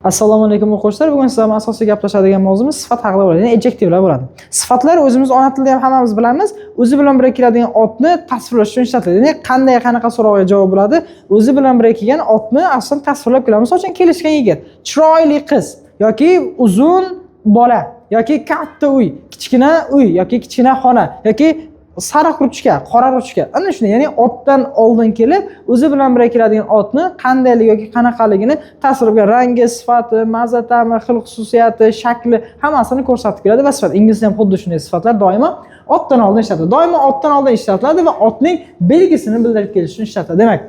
Assalomu alaykum, o'quvchilar. Bugun sizlar bilan asosiy gaplashadigan mavzumiz sifat haqida bo'ladi, ya'ni adjektivlar bo'ladi. Sifatlar o'zimiz ona tilida ham hammamiz bilamiz, o'zi bilan birga keladigan otni tasvirlash uchun ishlatiladi. Ya'ni qanday, qanaqa so'rovga javob bo'ladi, o'zi bilan birga kelgan otni asosan tasvirlab keladi. Misol uchun, kelishgan yigit, chiroyli qiz yoki uzun bola yoki katta uy, kichkina uy yoki kichkina xona yoki sariq ruchka, qora ruchka. Ana shunday, ya'ni otdan oldin kelib, o'zi bilan birga keladigan otni qandayligi yoki qanaqaligini tasvirlagan, rangi, sifati, maza ta'mi, xil xususiyati, shakli, hammasini ko'rsatib keladi va sifat. Inglizda ham xuddi shunday sifatlar doimo otdan oldin ishlatiladi. Doimo otdan oldin ishlatiladi va otning belgisini bildirib kelish uchun ishlatiladi. Demak,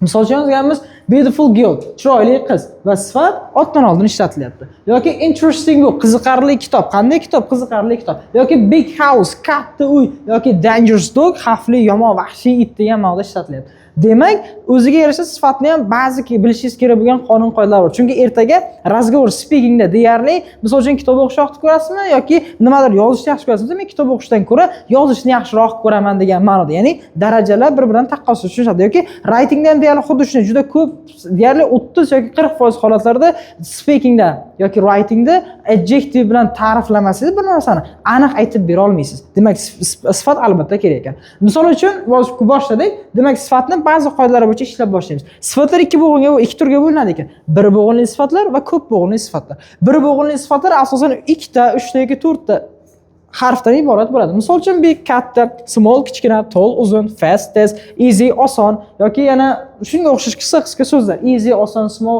misol uchun yozganmiz beautiful girl, chiroyli qiz va sifat otdan oldin ishlatilyapti. Yoki interesting book, qiziqarli kitob. Qanday kitob? Qiziqarli kitob. Yoki big house, katta uy yoki dangerous dog, xavfli, yomon, vahshiy it degan ma'noda ishlatilyapti. Demak, o'ziga yarasha sifatni ham ba'zi bilishingiz kerak bo'lgan qonun qoidalar bor. Chunki ertaga разговор, speakingda deyarli, misol uchun, kitob o'qishni yoqtirib ko'rasizmi yoki nimadir yozishni yaxshi ko'rasizmi? Men kitob o'qishdan ko'ra yozishni yaxshiroq ko'raman degan ma'noda. Ya'ni darajalar bir-biridan taqqoslash tushunishadi. Yoki writingda ham deyarli xuddi shunday, juda ko'p, deyarli 30 yoki 40% holatlarda speakingda yoki writingda adjective bilan ta'riflamasangiz, bir narsani aniq aytib bera olmaysiz. Demak, sifat albatta kerak ekan. Misol uchun, boshladik. Demak, sifatni ba'zi qoidalar bo'yicha ishlab boshlaymiz. Sifatlar ikki bo'g'inga, ikki turga bo'linadi ekan. Bir bo'g'inli sifatlar va ko'p bo'g'inli sifatlar. Bir bo'g'inli sifatlar asosan ikkita, uchta yoki to'rtta harfdan iborat bo'ladi. Misol uchun, big katta, small kichkina, tall uzun, fast tez, easy oson yoki yana shunga o'xshash qisqa-qisqa so'zlar. Easy, oson, small,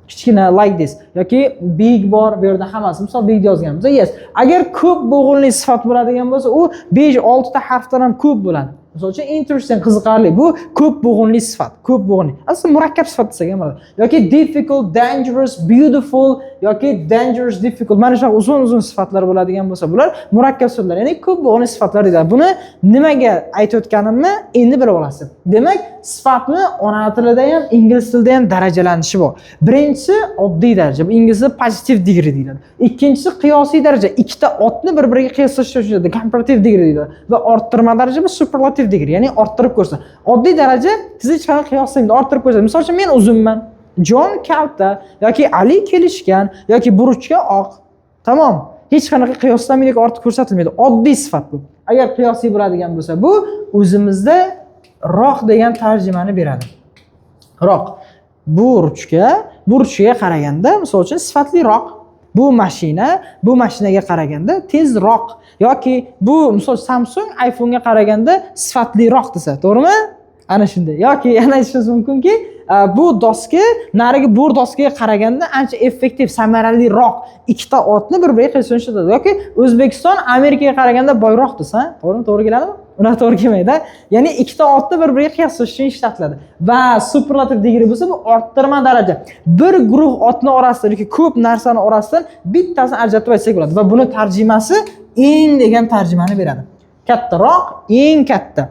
kichkina, like this yoki big bor bu yerda hammasi. Misol, big yozganmiz. Yes. Agar ko'p bo'g'inli sifat bo'ladigan bo'lsa, u 5-6 ta harfdan ham ko'p bo'ladi. Misol uchun, interesting, qiziqarli. Bu ko'p bo'g'inli sifat, ko'p bo'g'inli. Aslida murakkab sifat desak ham bo'ladi. Yoki difficult, dangerous, beautiful yoki dangerous, difficult. Mana shunaqa uzun-uzun sifatlar bo'ladigan bo'lsa, bular murakkab sifatlar, ya'ni ko'p bo'g'inli sifatlar deyiladi. Buni nimaga aytayotganimni endi bilib olasiz. Demak, sifatni ona tilida ham, ingliz tilida ham darajalanishi bor. Birinchisi oddiy daraja, bu inglizda positive degree deyiladi. Ikkinchisi qiyosiy daraja, ikkita otni bir-biriga qiyoslash uchun comparative degree deyiladi. Va orttirma daraja bu superlative degree, ya'ni orttirib ko'rsatadi. Oddiy daraja siz hech qanaqa qiyoslaydi, orttirib ko'rsatadi. Misol uchun, men uzunman, Jon kalta yoki Ali kelishgan yoki bu ruchka oq. Tamom. Hech qanaqa qiyoslanmaydi yoki ortiq ko'rsatilmaydi. Oddiy sifat bu. Agar qiyosiy bo'ladigan bo'lsa, bu o'zimizda roq degan tarjimani beradi. Roq. Bu ruchka, bu ruchkaga qaraganda, misol uchun, sifatliroq. Bu mashina, bu mashinaga qaraganda tezroq yoki bu, misol, Samsung iPhone'ga qaraganda sifatliroq desa, to'g'rimi? Ana shunday. Yoki yana aytishingiz mumkinki, bu doska narigi bo'r doskaga qaraganda ancha effektiv, samaraliroq. Ikkita otni bir-biriga qiyoslashadi. Yoki O'zbekiston Amerikaga qaraganda boyroq desa, to'g'rimi? To'g'ri keladimi? Unaqa to'g'ri kelmaydi. Ya'ni ikkita otni bir-biriga qiyoslash uchun ishlatiladi. Va superlativ degree bo'lsa, bu orttirma daraja. Bir guruh otni orasida yoki ko'p narsani orasidan bittasini ajratib aytsak bo'ladi va buni tarjimasi eng degan tarjimani beradi. Kattaroq, eng katta.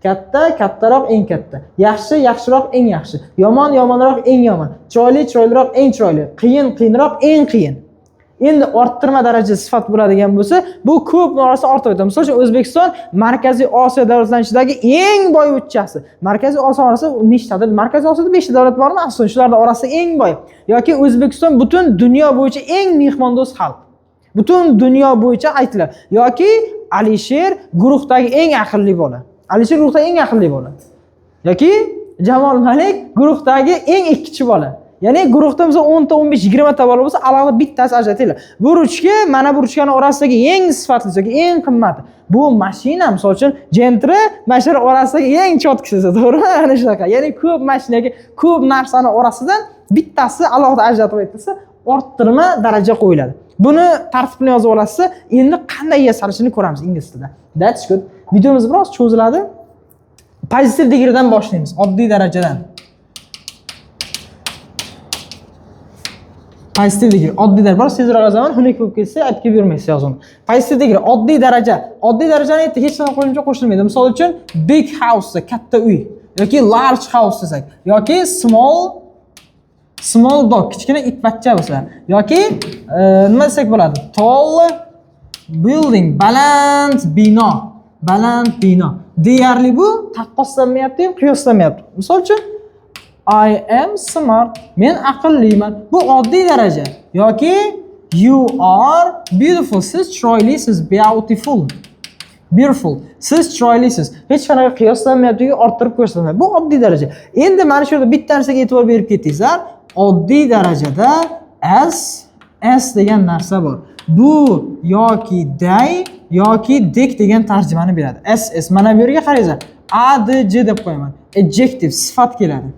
Katta, kattaroq, eng katta. Yaxshi, yaxshiroq, eng yaxshi. Yomon, yomonroq, eng yomon. Chiroyli, chiroyliroq, eng chiroyli. Qiyin, qiyinroq, eng qiyin. Endi orttirma daraja sifat bo'ladigan bo'lsa, bu ko'p narsa ortib o'tadi. Misol uchun, O'zbekiston Markaziy Osiyo davlatlari ichidagi eng boy uchchasi. Markaziy Osiyo orasida nechtadir? Markaziy Osiyoda 5 ta davlat bormi? Aslida shularning orasida eng boy. Yoki O'zbekiston butun dunyo bo'yicha eng mehmondo'st xalq. Butun dunyo bo'yicha aytiladi. Yoki Alisher guruhdagi eng aqlli bola. Alisher guruhdagi eng aqlli bola. Yoki Jamol Malik guruhdagi eng ikkichi bola. Ya'ni guruhda misol 10 ta, 15, 20 ta bola bo'lsa, alohida bittasi ajratiladi. Bu ruchka mana bu ruchkani orasidagi eng sifatlisi yoki eng qimmati. Bu mashina, misol uchun, Gentra mashina orasidagi eng чёткий si, to'g'rimi? Ana shunaqa. Ya'ni ko'p mashinaga, ko'p narsani orasidan bittasi alohida ajratib aytilsa, orttirma daraja qo'yiladi. Buni tartibini yozib olasiz. Endi qanday yasalishini ko'ramiz ingliz tilida. That's good. Videomiz biroz cho'ziladi. Positive degreedan boshlaymiz, oddiy darajadan. Positive degree, oddiy daraja. Biroz tezroq yozaman, xunuk bo'lib ketsa, aytib kelib yurmaysiz yozuvni. Positive degree, oddiy daraja. Oddiy darajani aytdik, hech qanaqa qo'shimcha qo'shilmaydi. Misol uchun, big house, katta uy yoki large house desak yoki small dog, kichkina itbachcha bo'lsa yoki nima desak bo'ladi? Tall building, baland bino, baland bino. Deyarli bu taqqoslanmayapti ham, qiyoslanmayapti. Misol uchun, I am smart. Men aqlliman. Bu oddiy daraja. Yoki you are beautiful. Siz chiroylisiz. Beautiful. Beautiful. Siz chiroylisiz. Hech qanaqa qiyoslanmayapti yoki orttirib ko'rsatilmayapti. Bu oddiy daraja. Endi mana shu yerda bitta narsaga e'tibor berib ketdingizlar. Oddiy darajada as, s degan narsa bor. Bu yoki day yoki dek degan tarjimani beradi. S, s. Mana bu yerga qarangizlar. A, D, J deb qo'yaman. Adjective, sifat keladi.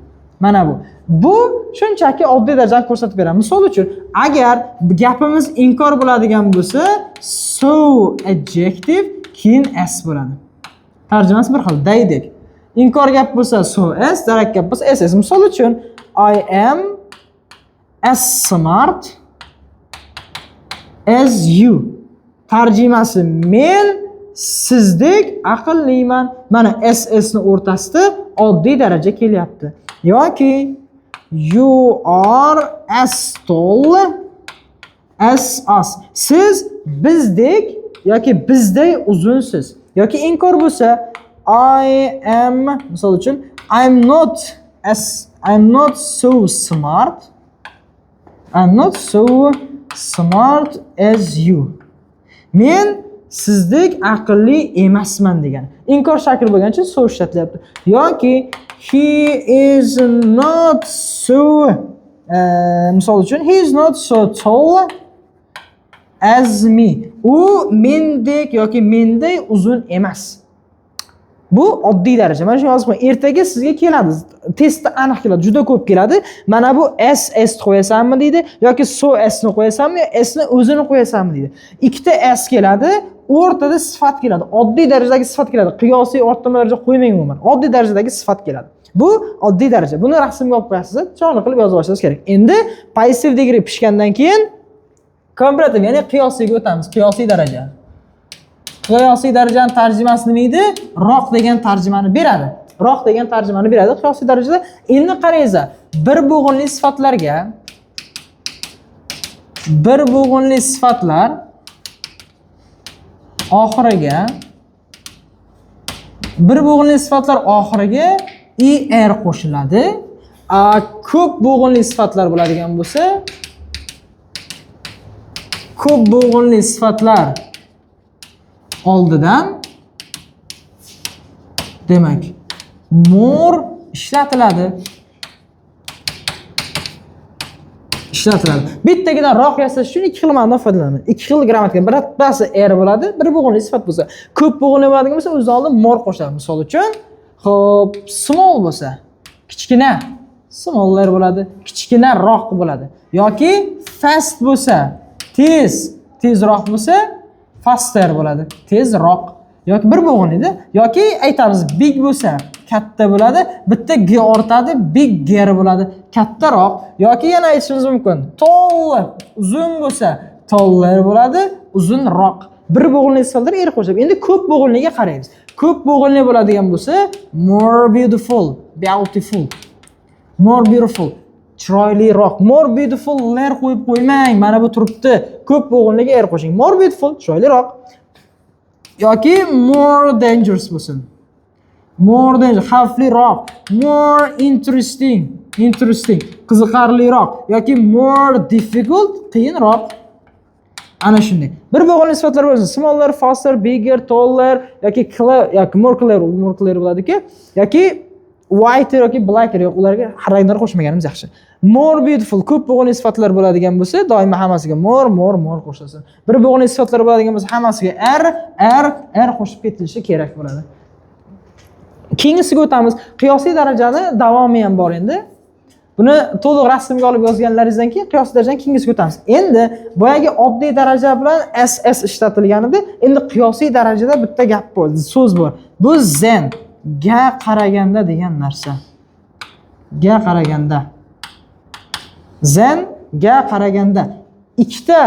Mana bu. Bu shunchaki oddiy darajani ko'rsatib beradi. Misol uchun, agar gapimiz inkor bo'ladigan bo'lsa, so adjective, keyin s bo'ladi. Tarjimasi bir xil, daydek. Inkor gap bo'lsa so s, darak gap bo'lsa s s. Misol uchun, I am as smart as you. Tarjimasi: men sizdek aqlliman. Mana s, s ni o'rtasida oddiy daraja kelyapti. Yoki you are as tall as us. Siz bizdek yoki bizday uzunsiz. Yoki inkor bo'lsa, I am, misol uchun, I'm not so smart. I'm not so smart as you. Men sizdek aqlli emasman degan. Inkor shakli bo'lgani uchun so ishlatilyapti. Yoki he is not so, misol uchun, he is not so tall as me. U mendek yoki menday uzun emas. Bu oddiy daraja. Mana shuni yozib qo'ying. Ertaga sizga keladi. Testda aniq keladi, juda ko'p keladi. Mana bu s, s qo'yasanmi deydi yoki so s ni qo'yasanmi, yo s ni o'zini qo'yasanmi deydi. Ikkita s keladi, o'rtada sifat keladi. Oddiy darajadagi sifat keladi. Qiyosiy orttirma daraja qo'ymang umuman. Oddiy darajadagi sifat keladi. Bu oddiy daraja. Buni rasmga olib qo'yasiz, chiroyli qilib yozib olishingiz kerak. Endi positive degree pishgandan keyin comparative, ya'ni qiyosiyga o'tamiz. Qiyosiy daraja. Qiyosiy darajani tarjimasi nima edi? Roq degan tarjimani beradi. Roq degan tarjimani beradi qiyosiy darajada. Endi qarangizlar, bir bo'g'inli sifatlar oxiriga, bir bo'g'inli sifatlar oxiriga er qo'shiladi. Ko'p bo'g'inli sifatlar bo'ladigan bo'lsa, ko'p bo'g'inli sifatlar oldidan, demak, more ishlatiladi. Ishlatiladi. Bittagidan roq yasash uchun ikki xil ma'nodan foydalanaman. Ikki xil grammatika. Bittasi er bo'ladi, bir bo'g'inli sifat bo'lsa. Ko'p bo'g'inli bo'ladigan bo'lsa, o'zidan oldin more qo'shadi. Misol uchun, xo'p, small bo'lsa, kichkina, smaller bo'ladi, kichkinaroq bo'ladi. Yoki fast bo'lsa, tez, tezroq bo'lsa, faster bo'ladi, tezroq. Yoki bir bo'g'inlida, yoki aytamiz, big bo'lsa, katta bo'ladi, bitta g ortadi, bigger bo'ladi, kattaroq. Yoki yana aytishimiz mumkin, tall, uzun bo'lsa, taller bo'ladi, uzunroq. Bir bo'g'inli sifatlar er qo'shib. Endi ko'p bo'g'inliga qaraymiz. Ko'p bo'g'inli bo'ladigan bo'lsa, more beautiful, beautiful. More beautiful, chiroyliroq. More beautiful ler qo'yib qo'ymang. Mana bu turibdi. Ko'p bo'g'inliga er qo'shing. More beautiful, chiroyliroq. Yoki more dangerous bo'lsin. More dangerous, xavfliroq. More interesting, interesting, qiziqarliroq yoki more difficult, qiyinroq. Ana shunday. Bir bo'g'inli sifatlar bo'lsin. Smaller, faster, bigger, taller yoki clever yoki more clever, more clever bo'ladiki. Yoki whiter yoki blacker, yo'q, ularga ranglar qo'shmaganimiz yaxshi. More beautiful, ko'p bo'g'inli sifatlar bo'ladigan bo'lsa, doimo hammasiga more, more, more qo'shilsin. Bir bo'g'inli sifatlar bo'ladigan bo'lsa, hammasiga r, r, r qo'shib ketilishi kerak bo'ladi. Keyingisiga o'tamiz. Qiyosiy darajani davomi ham bor endi. Buni to'liq rasmga olib yozganlaringizdan keyin qiyosiy darajani keyingisiga o'tamiz. Endi boyagi oddiy daraja bilan ss ishlatilgan edi. Endi qiyosiy darajada bitta gap bor, so'z bor. Bu than, ga qaraganda degan narsa. Ga qaraganda. Than, ga qaraganda. Ikkita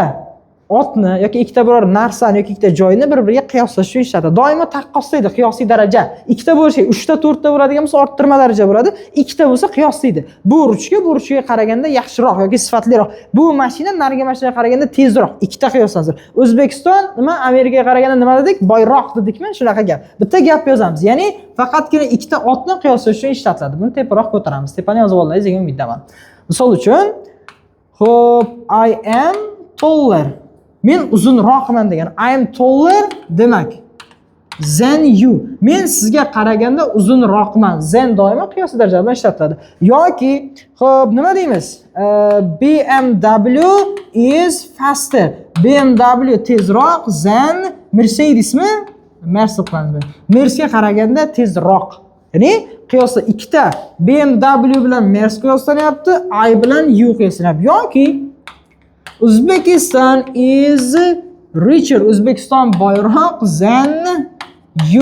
Otni yoki ikkita biror narsani yoki ikkita joyni bir-biriga qiyoslash uchun ishlatiladi. Doimo taqqoslaydi, qiyosiy daraja. Ikkita bo'lishi, 3 ta, 4 ta bo'ladigan bo'lsa orttirma daraja bo'ladi. Ikkita bo'lsa qiyoslaydi. Bu ruchka bu ruchkaga qaraganda yaxshiroq yoki sifatliroq. Bu mashina narigi mashinaga qaraganda tezroq. Ikkita qiyoslansin. O'zbekiston nima Amerikaga qaraganda nima dedik? Boyroq dedikmi? Shunaqa gap. Bitta gap yozamiz. Ya'ni faqatgina ikkita otni qiyoslash uchun ishlatiladi. Buni teparoq ko'taramiz. Tepani yozib oldingiz degan umiddaman. Misol uchun, xo'p, I am taller. Men uzunroqman degan. I am taller demak than you. Men sizga qaraganda uzunroqman. Than doimo qiyosiy daraja bilan ishlatiladi. Yoki, xo'p, nima deymiz? BMW is faster. BMW tezroq than Mercedesmi? Mercedes qilamiz. Mercga qaraganda tezroq. Ya'ni qiyosda ikkita BMW bilan Merc qiyoslanyapti, I bilan you qiyoslanyapti. Yoki Uzbekistan is richer. O'zbekiston boyroq than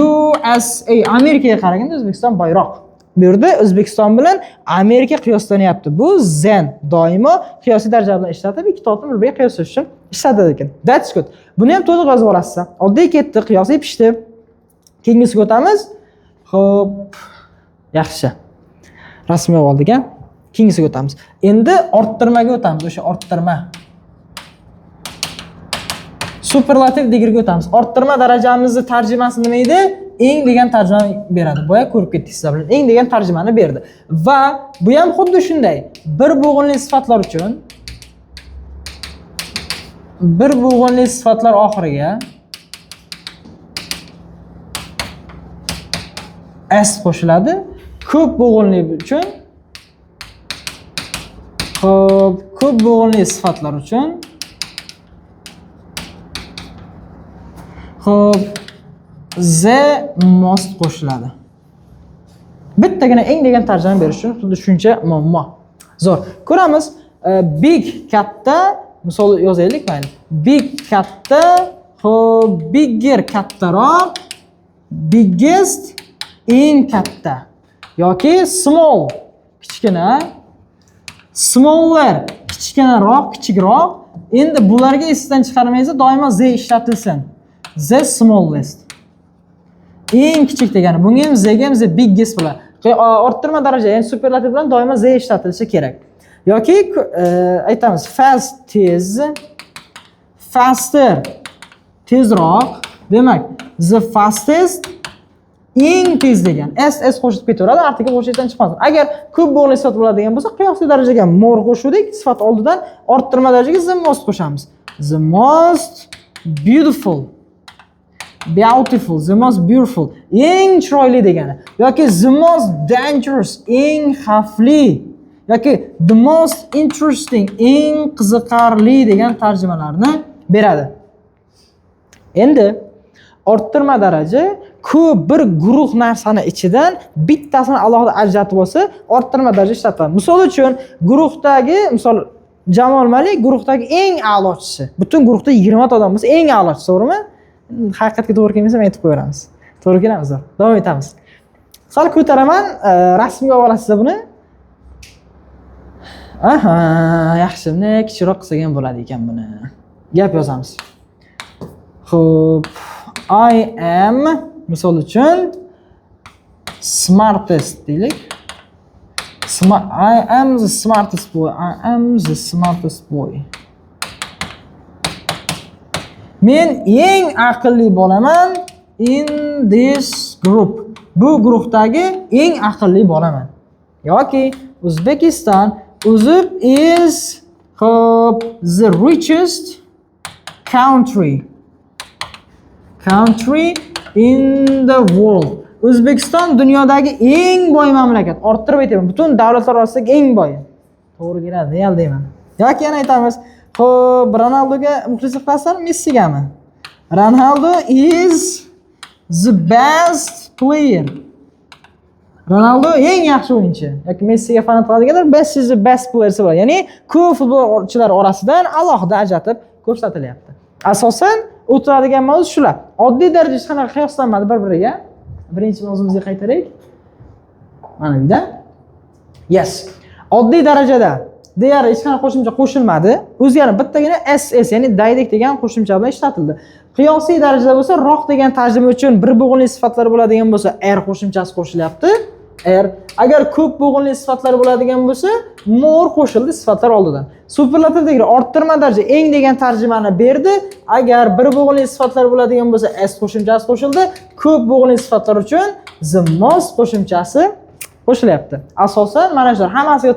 USA. Amerikaga qaraganda O'zbekiston boyroq. Bu yerda O'zbekiston bilan Amerika qiyoslanyapti. Bu than doimo qiyosiy daraja bilan ishlatib, ikkita otni bir-biriga qiyoslash uchun ishlatiladi ekan. That's good. Buni ham to'liq yozib olasiz. Oddiy ketdi, qiyosiy pishdi. Keyingisiga o'tamiz. Xo'p, yaxshi. Rasmga oldik, a? Keyingisiga o'tamiz. Endi orttirmaga o'tamiz, o'sha orttirma. Superlativ degirga o'tamiz. Orttirma darajamizni tarjimasi nima edi? Eng degan tarjimani beradi. Boya ko'rib ketdik sizlar bilan. Eng degan tarjimani berdi. Va bu ham xuddi shunday. Bir bo'g'inli sifatlar uchun bir bo'g'inli sifatlar oxiriga s qo'shiladi. Ko'p bo'g'inli uchun, xo'p, ko'p bo'g'inli sifatlar uchun, xo'p, the most qo'shiladi. Bittagina eng degan tarjima berish uchun xuddi shuncha muammo. Zo'r. Ko'ramiz. Big katta, misol yozaylik mayli. Big katta, xo'p, bigger kattaroq, biggest eng katta yoki small kichkina, smaller kichkinaroq, kichikroq. Endi bularga esdan chiqarmaysiz, doimo the ishlatilsin. The smallest. Eng kichik degani. Bunga ham the ga ham the biggest bo'ladi. Orttirma daraja, ya'ni superlativ bilan doimo the ishlatilishi kerak. Yoki aytamiz fast tez, faster tezroq. Demak, the fastest eng tez degan. S s qo'shilib ketaveradi, artikel qo'shishdan chiqmasin. Agar ko'p bo'g'inli sifat bo'ladigan bo'lsa, qiyosiy darajaga more qo'shuvdik, sifat oldidan orttirma darajaga the most qo'shamiz. The most beautiful. Beautiful, the most beautiful, eng chiroyli degani. Yoki the most dangerous, eng xavfli. Yoki the most interesting, eng qiziqarli degan tarjimalarni beradi. Endi orttirma daraja ko'p bir guruh narsani ichidan bittasini alohida ajratib olsa, orttirma daraja ishlatiladi. Misol uchun, guruhdagi, misol Jamol Malik guruhdagi eng a'lochisi. Butun guruhda 20 ta odam bo'lsa, eng a'lochisi, to'g'rimi? Haqiqatga to'g'ri kelmasa ham aytib qo'yaveramiz. To'g'ri kelamiz. Davom etamiz. Sal ko'taraman, rasmga olasizlar buni. Aha, yaxshi. Bunday kichikroq qilsak ham bo'ladi ekan buni. Gap yozamiz. Xo'p, I am misol uchun smartest deylik. I am the smartest boy. I am the smartest boy. Men eng aqlli bolaman in this group. Bu guruhdagi eng aqlli bolaman. Yoki O'zbekiston Uzb is, xo'p, the richest country in the world. O'zbekiston dunyodagi eng boy mamlakat. Orttirib aytaman, butun davlatlar orasidagi eng boyi. To'g'ri keladi, real deyman. Yoki yana aytamiz, xo'p, Ronaldoga muxlislik qilasizlarmi, Messigami? Ronaldo is the best player. Ronaldo eng yaxshi o'yinchi. Yoki Messiga fanat qiladiganlar Messi is the best player bo'ladi. Ya'ni ko'p futbolchilar orasidan alohida ajratib ko'rsatilyapti. Asosan o'tiradigan mavzu shular. Oddiy daraja hech qanaqa qiyoslanmadi bir-biriga. Birinchi mavzumizga qaytaraylik. Mana bu yerda. Yes. Oddiy darajada Deyarli hech qanaqa qo'shimcha qo'shilmadi. O'zgari bittagina s s, ya'ni daydek degan qo'shimcha bilan ishlatildi. Qiyosiy darajada bo'lsa, roq degan tarjima uchun bir bo'g'inli sifatlar bo'ladigan bo'lsa, r qo'shimchasi qo'shilyapti. R. Agar ko'p bo'g'inli sifatlar bo'ladigan bo'lsa, more qo'shildi sifatlar oldidan. Superlativ degree, orttirma daraja, eng degan tarjimani berdi. Agar bir bo'g'inli sifatlar bo'ladigan bo'lsa, s qo'shimchasi qo'shildi. Ko'p bo'g'inli sifatlar uchun the most qo'shimchasi qo'shilyapti. Asosan mana shular hammasiga.